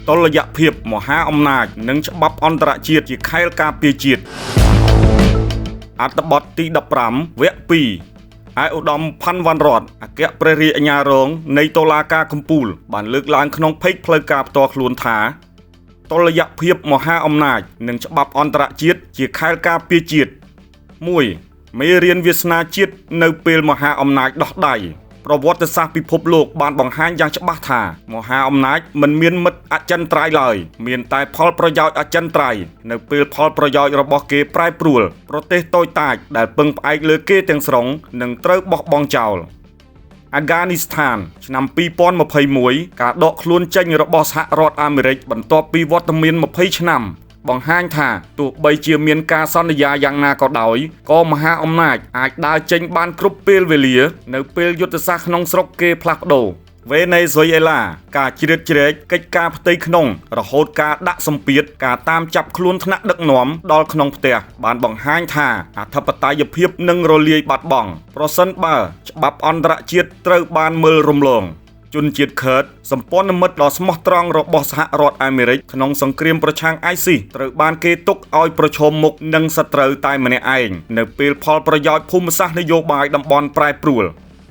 តុល្យភាពមហាអំណាចនិងច្បាប់អន្តរជាតិជាខែលការពារជាតិអត្ថបទទី15វគ្គ2ឯកឧត្តមផាន់វ៉ាន់រតអគ្គព្រះរាជអាជ្ញារងនៃតុលាការកំពូលបានលើកឡើងក្នុងផេកផ្លូវការផ្ទាល់ខ្លួនថាតុល្យភាពមហាអំណាចនិងច្បាប់អន្តរជាតិជាខែលការពារជាតិ1មេរៀនវាសនាជាតិនៅពេលមហាអំណាចដោះដៃប្រវត្តិសាស្ត្រពិភពលោកបានបង្ហាញយ៉ាងច្បាស់ថាមហាអំណាចមិនមានមិត្តអចិន្ត្រៃយ៍ឡើយមានតែផលប្រយោជន៍អចិន្ត្រៃយ៍នៅពេលផលប្រយោជន៍របស់គេប្រែប្រួលប្រទេសតូចតាចដែលពឹងផ្អែកលើគេទាំងស្រុងនឹងត្រូវបោះបង់ចោលអាហ្គានីស្ថានឆ្នាំ2021ការដកខ្លួនចេញរបស់សហរដ្ឋអាមេរិកបន្ទាប់ពីវត្តមាន20ឆ្នាំបង្ហាញថាទោះបីជាមានការសន្យាយ៉ាងណាក៏ដោយក៏មហាអំណាចអាចដើរចេញបានគ្រប់ពេលវេលានៅពេលយុទ្ធសាស្ត្រក្នុងស្រុកគេផ្លាស់ប្ដូរវេណេស៊ុយអេឡាការជ្រៀតជ្រែកកិច្ចការផ្ទៃក្នុងរហូតការដាក់សម្ពាធការតាមចាប់ខ្លួនថ្នាក់ដឹកនាំដល់ក្នុងផ្ទះបានបង្ហាញថាអធិបតេយ្យភាពនឹងរលាយបាត់បង់ប្រសិនបើច្បាប់អន្តរជាតិត្រូវបានមើលរំលងជនជាតិខឺតសម្ព័ន្ធមិត្តដ៏ស្មោះត្រង់របស់សហរដ្ឋអាមេរិកក្នុងសង្គ្រាមប្រឆាំង ISIS ត្រូវបានគេទុកឲ្យប្រឈមមុខនឹងសត្រូវតែម្នាក់ឯងនៅពេលផលប្រយោជន៍ភូមិសាស្ត្រនយោបាយតំបន់ប្រែប្រួល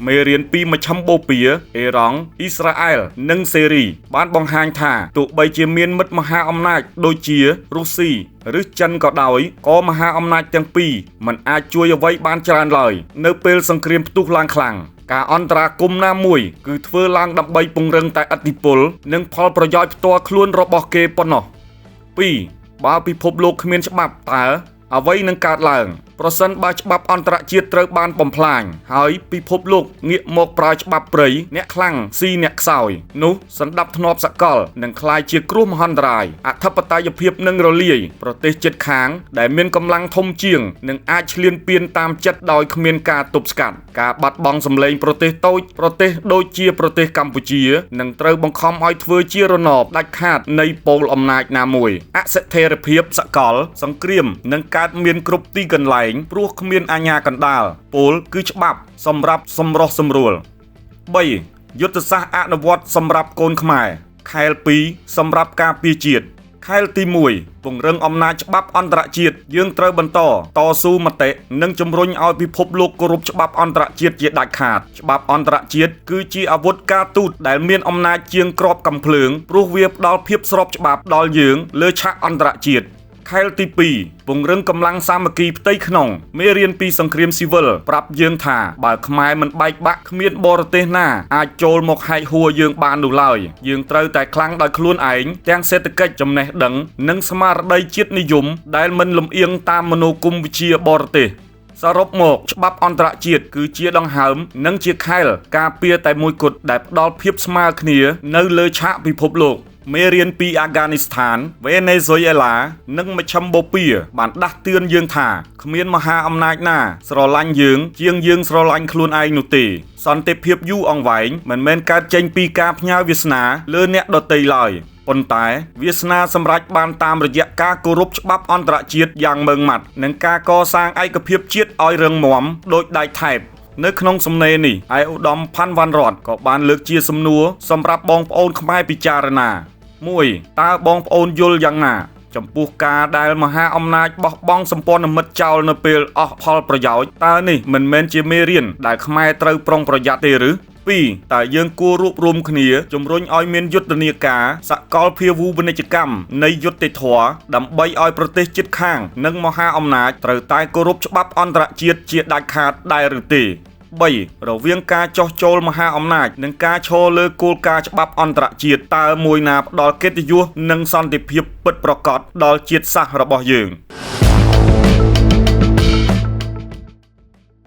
មេរៀនពីមជ្ឈិមបូព៌ាអេរ៉ង់អ៊ីស្រាអែលនិងសេរីបានបង្ហាញថាទោះបីជាមានមិត្តមហាអំណាចដូចជារុស្ស៊ីឬចិនក៏ដោយក៏មហាអំណាចទាំងពីរមិនអាចជួយអ្វីបានច្រើនឡើយនៅពេលសង្គ្រាមផ្ទុះឡើងខ្លាំងការអន្តរាគមន៍ណាមួយគឺធ្វើឡើងដើម្បីពង្រឹងតែឥទ្ធិពលនិងផលប្រយោជន៍ផ្ទាល់ខ្លួនរបស់គេប៉ុណ្ណោះ2បើពិភពលោកគ្មានច្បាប់តើអ្វីនឹងកើតឡើងប្រសិនបើច្បាប់អន្តរជាតិត្រូវបានបំផ្លាញហើយពិភពលោកងាកមកប្រើច្បាប់ព្រៃអ្នកខ្លាំងស៊ីអ្នកខ្សោយនោះសន្តាប់ធ្នាប់សកលនឹងក្លាយជាគ្រោះមហន្តរាយអធិបតេយ្យភាពនឹងរលាយប្រទេសជិតខាងដែលមានកម្លាំងធំជាងនឹងអាចឈ្លានពានតាមចិត្តដោយគ្មានការទប់ស្កាត់ការបាត់បង់សម្លេងប្រទេសតូចប្រទេសដូចជាប្រទេសកម្ពុជានឹងត្រូវបង្ខំឲ្យធ្វើជារណបដាច់ខាតនៃប៉ូលអំណាចណាមួយអស្ថិរភាពសកលសង្គ្រាមនឹងកើតមានគ្រប់ទីកន្លែងព្រោះគ្មានអាជ្ញាកណ្ដាលពោលគឺច្បាប់សម្រាប់សម្រុះសម្រួល3យុទ្ធសាស្ត្រអនុវត្តសម្រាប់កូនខ្មែរខែល2សម្រាប់ការពារជាតិខែលទី1ពង្រឹងអំណាចច្បាប់អន្តរជាតិយើងត្រូវបន្តតស៊ូមតិនិងជំរុញឲ្យពិភពលោកគោរពច្បាប់អន្តរជាតិជាដាច់ខាតច្បាប់អន្តរជាតិគឺជាអាវុធការទូតដែលមានអំណាចជាងគ្រាប់កាំភ្លើងព្រោះវាផ្ដល់ភាពស្របច្បាប់ដល់យើងលើឆាកអន្តរជាតិខែលទី2ពង្រឹងកម្លាំងសាមគ្គីផ្ទៃក្នុងមេរៀនពីសង្គ្រាមស៊ីវិលប្រាប់យើងថាបើខ្មែរមិនបែកបាក់គ្មានបរទេសណាអាចចូលមកហែកហួរយើងបាននោះឡើយយើងត្រូវតែខ្លាំងដោយខ្លួនឯងទាំងសេដ្ឋកិច្ចចំណេះដឹងនិងស្មារតីជាតិនិយមដែលមិនលំអៀងតាមមនោគមវិជ្ជាបរទេសសរុបមកច្បាប់អន្តរជាតិគឺជាដង្ហើមនិងជាខែលការពារតែមួយគត់ដែលផ្ដល់ភាពស្មើគ្នានៅលើឆាកពិភពលោកមេរៀនពីអាហ្គានីស្ថានវេណេស៊ុយអេឡានិងមជ្ឈិមបូព៌ាបានដាស់តឿនយើងថាគ្មានមហាអំណាចណាស្រឡាញ់យើងជាងយើងស្រឡាញ់ខ្លួនឯងនោះទេសន្តិភាពយូរអង្វែងមិនមែនកើតចេញពីការផ្ញើវាសនាលើអ្នកដទៃឡើយប៉ុន្តែវាសនាសម្រេចបានតាមរយៈការគោរពច្បាប់អន្តរជាតិយ៉ាងម៉ឺងម៉ាត់និងការកសាងឯកភាពជាតិឲ្យរឹងមាំដូចដែកថែបនៅក្នុងសំណេរនេះឯកឧត្តមផាន់វ៉ាន់រតក៏បានលើកជាសំណួរសម្រាប់បងប្អូនខ្មែរពិចារណា1តើបងប្អូនយល់យ៉ាងណាចំពោះការដែលមហាអំណាចបោះបង់សម្ព័ន្ធមិត្តចោលនៅពេលអស់ផលប្រយោជន៍តើនេះមិនមែនជាមេរៀនដែលខ្មែរត្រូវប្រុងប្រយ័ត្នទេឬ2តើយើងគួររួបរួមគ្នាជំរុញឲ្យមានយុទ្ធនាការសកលភាវូបនីយកម្មនៃយុត្តិធម៌ដើម្បីឲ្យប្រទេសជិតខាងនិងមហាអំណាចត្រូវតែគោរពច្បាប់អន្តរជាតិជាដាច់ខាតដែរឬទេ3រវាងការចោះចូលមហាអំណាចនិងការឈរលើគោលការណ៍ច្បាប់អន្តរជាតិតើមួយណាផ្ដល់កិត្តិយសនិងសន្តិភាពពិតប្រាកដដល់ជាតិសាសន៍របស់យើង។